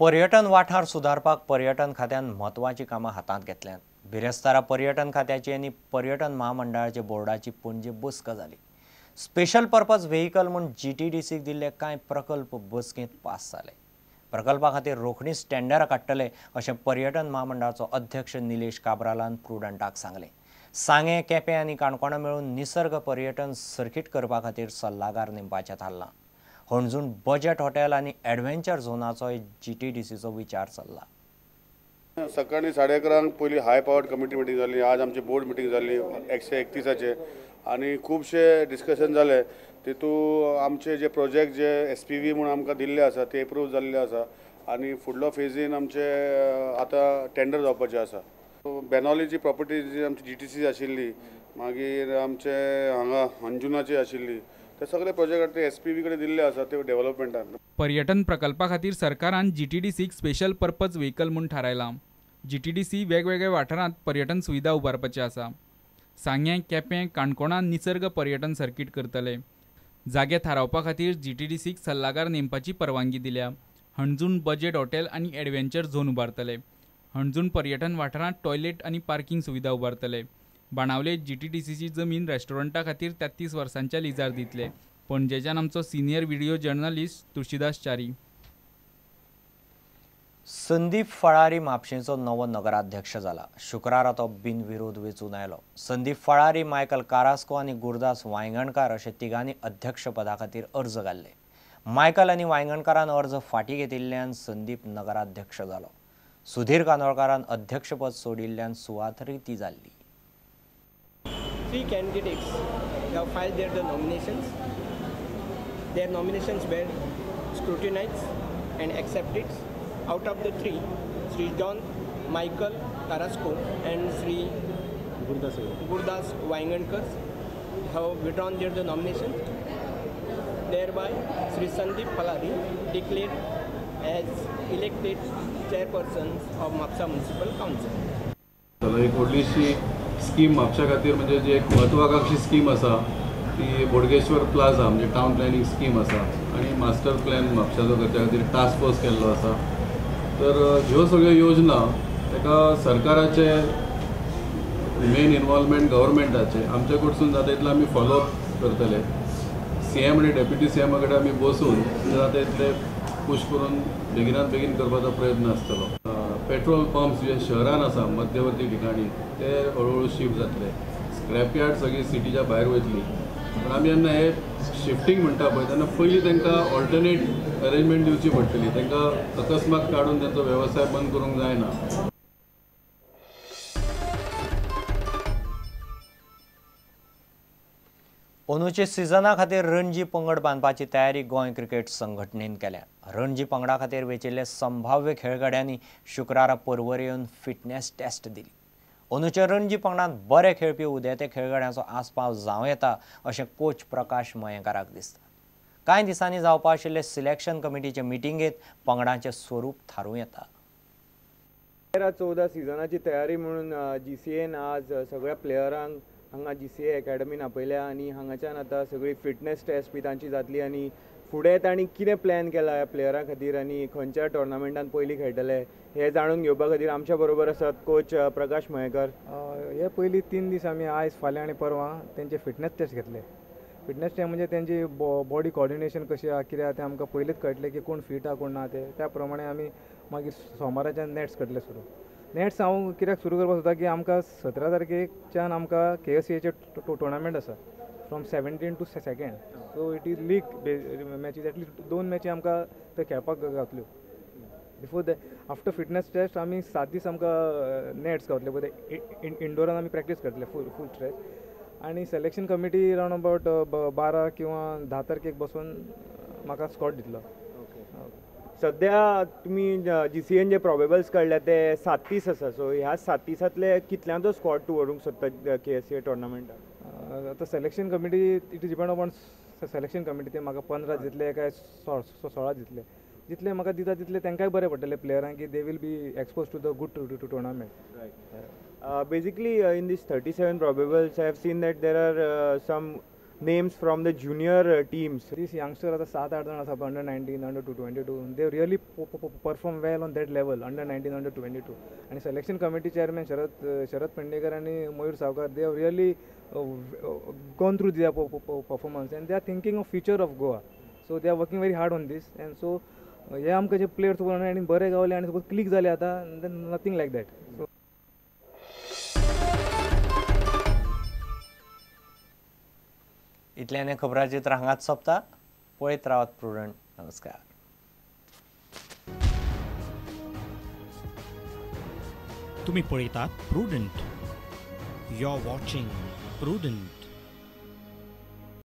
पर्यटन वाठार सुदारपाक पर्यटन खात्यान म्हत्वाची कामां हातांत घेतल्यात. बिरेस्तारा पर्यटन खात्याची आनी पर्यटन म्हामंडळाचे बोर्डाची पणजे बसका जाली. स्पेशल पर्पज व्हेकल म्हूण जीटीडीसीक दिल्ले कांय प्रकल्प बसकेंत पास जाले. प्रकल्पा खातीर रोखडीच टेंडरां काडटले अशें पर्यटन म्हामंडळाचो अध्यक्ष निलेश काब्रालान प्रुडंटाक सांगलें. सांगें, केपें आनी काणकोणा मेळून निसर्ग पर्यटन सर्कीट करपा खातीर सल्लागार नेमपाचें थारलां. हणजूण बजेट हॉटेल आनी एडवेंचर झोनाचोय जीटीडीसीचो विचार चल्ला. सकाळी 11:30 पयली हाय पॉवर्ड कमिटी मिटींग जाली. आज आमची बोर्ड मिटींग जाली 131 आनी खुबशे डिस्कशन जाले. तितू आमचे जे प्रोजेक्ट जे एसपीवी म्हूण आमकां दिल्ले आसा ते एप्रूव जाल्ले आसा आनी फुडलो फेजीन आमचे आतां टेंडर जावपाचे आसा. बेनोलीची प्रॉपर्टी जी आमची जीटीसी आशिल्ली, मागीर आमचे हांगा अंजुनाची आशिल्ली, ते सगळे प्रोजेक्ट ते एसपीवी कडेन दिल्ले आसा ते डेव्हलपमेंटान. पर्यटन प्रकल्पा खातीर सरकारान जीटीडीसीक स्पेशल पर्पज व्हेकल म्हूण थारायलां. जीटीडीसी वेगवेगळ्या वाठारांत पर्यटन सुविधा उबारपाची आसा. सांगें, केपें, काणकोणांत निसर्ग पर्यटन सर्कीट करतले. जागे थारावपा खातीर जीटीडीसीक सल्लागार नेमपाची परवानगी दिल्या. हणजूण बजेट हॉटेल आनी एडवेंचर झोन उबारतले. हणजूण पर्यटन वाठारांत टॉयलेट आनी पार्किंग सुविधा उबारतले. बाणावले जीटीडीसीची जमीन रेस्टॉरंटा खातीर 33 वर्सांच्या लिजार दितले. पणजेच्यान आमचो senior video journalist Tulsidas Chari. Sandeep Falari म्हापशेंचो नवो नगराध्यक्ष जाला. शुक्रारा तो बिनविरोध वेंचून आयलो. संदीप फळारी, मायकल कारास्को आनी गुरदास वायंगणकार अशे तिगांनी अध्यक्षपदा खातीर अर्ज घाल्ले. मायकल आनी वायंगणकारान अर्ज फाटीं घेतिल्ल्यान संदीप नगराध्यक्ष जालो. सुधीर कानोळकारान अध्यक्षपद सोडिल्ल्यान सुवात रिती जाल्ली. 3 candidates have filed their nominations. Their nominations were scrutinized and accepted. Out of the 3, Sri John Michael Carrasco and Sri Gurdas Wayangankar have withdrawn their nominations. Thereby, Sri Sandeep Palari declared as elected chairperson of Mapsa Municipal Council. एक व्हडलीशी scheme म्हापशा खातीर म्हणजे जी एक महत्वाकांक्षी scheme आसा ती Bodgeshwar plaza म्हणजे टावन प्लॅनिंग स्कीम आसा आनी मास्टर प्लॅन म्हापशाचो करच्या खातीर टास्क फोर्स केल्लो आसा. तर ह्यो सगळ्यो योजना ताका सरकाराचे मेन इन्वॉल्वमेंट गव्हर्मेंटाचे आमचे कडसून जाता इतलें आमी फॉलोअप करतले. सी एम आनी डेप्युटी सी एमा कडेन आमी बसून जाता इतले पुश करून बेगिनात बेगीन करपाचो प्रयत्न आसतलो. पेट्रोल पंप्स जे शहरान आसा मध्यवर्ती ठिकाणी ते हळूहळू शिफ्ट जातले. स्क्रॅप यार्ड सगळी सिटीच्या भायर वयतली. पण आमी जेन्ना हे शिफ्टींग म्हणटा पळय तेन्ना पयलीं तांकां ऑल्टरनेट अरेंजमेंट दिवची पडटली. तांकां अकस्मात काडून तांचो वेवसाय बंद करूंक जायना. अंदूचे सिजना खातीर रणजी पंगड बांदपाची तयारी गोंय क्रिकेट संघटनेन केल्या. रणजी पंगडा खातीर वेंचिल्ले संभाव्य खेळगड्यांनी शुक्रारा पर्वरी येवन फिटनेस टेस्ट दिली. अंदूच्या रणजी पंगडांत बरे खेळपी उदेते खेळगड्यांचो आस्पाव जावं येता अशें कोच प्रकाश मयेंकाराक दिसता. कांय दिसांनी जावपा आशिल्ले सिलेक्शन कमिटीचे मिटिंगेंत पंगडांचें स्वरूप थारूं येता. 13-14 सिजनाची तयारी म्हणून जीसीएन आज सगळ्या प्लेयरांक हांगा जीसीए एकेडमीन आपयल्या आनी हांगाच्यान आतां सगळी फिटनेस टेस्ट बी तांची जातली आनी फुडें तांणी कितें प्लॅन केला ह्या प्लेयरां खातीर आनी खंयच्या टोर्नामेंटान पयलीं खेळटले हें जाणून घेवपा खातीर आमच्या बरोबर आसात कोच प्रकाश मयेकर. हे पयलीं 3 दीस आमी आयज, फाल्यां आनी परवां तेंचे फिटनेस टेस्ट घेतले. फिटनेस टेस्ट म्हणजे तेंची बॉडी कॉर्डिनेशन कशी आहा कितें आहा तें आमकां पयलींच कळटलें की कोण फीट आहा कोण ना तें. त्या प्रमाणे आमी मागीर सोमाराच्यान नॅट्स करतले सुरू. नॅट्स हांव कित्याक सुरू करपाक सोदता की आमकां 17 तारखेच्यान आमकां केएससीएचे टोर्नामेंट आसा from 17 to 2. So it is league matches, at least 2 मॅची आमकां ते खेळपाक गावतल्यो. Before the after fitness test आमी 7 दीस आमकां नॅट्स गावतले पळय, इंडोरान आमी प्रॅक्टीस करतले फूल स्ट्रेच. आनी सिलेक्शन कमिटी रावंड अबावट 12 किंवा 10 तारखेक बसून म्हाका स्कॉट दितलो. सद्या तुमी जीसीएन जे प्रोबेबल्स काडल्या ते 37 आसा. सो ह्या 37 कितल्यांचो स्कॉट तूं व्हरूंक सोदता केएससीए टोर्नामेंटाक? आतां selection committee it is depend upon selection committee. ते म्हाका 15 दितले काय 16 दितले, जितले म्हाका दिता तितले तांकांय बरें पडटलें प्लेयरांक की they will be expose to the good to tournament. Right. Basically in this 37 probables I have seen that there are some names from the junior teams. These youngsters आतां 7-8 जाण आसा under 19, under 22, they really perform well on that level, under 19, under 22. आनी selection committee chairman Sharad Pendekar आनी Mayur Savarkar, they have really gone through their performance and they are thinking of future of Goa. So they are working very hard on this. And so हे आमकां जे players suppose आनी बरे गावले आनी suppose click जाले आतां, then nothing like that. So इतल्यान खबराचित्र हांगाच सोंपता. पळयत रावात प्रुडंट. नमस्कार. तुम्ही पळयतात Prudent. You are watching Prudent.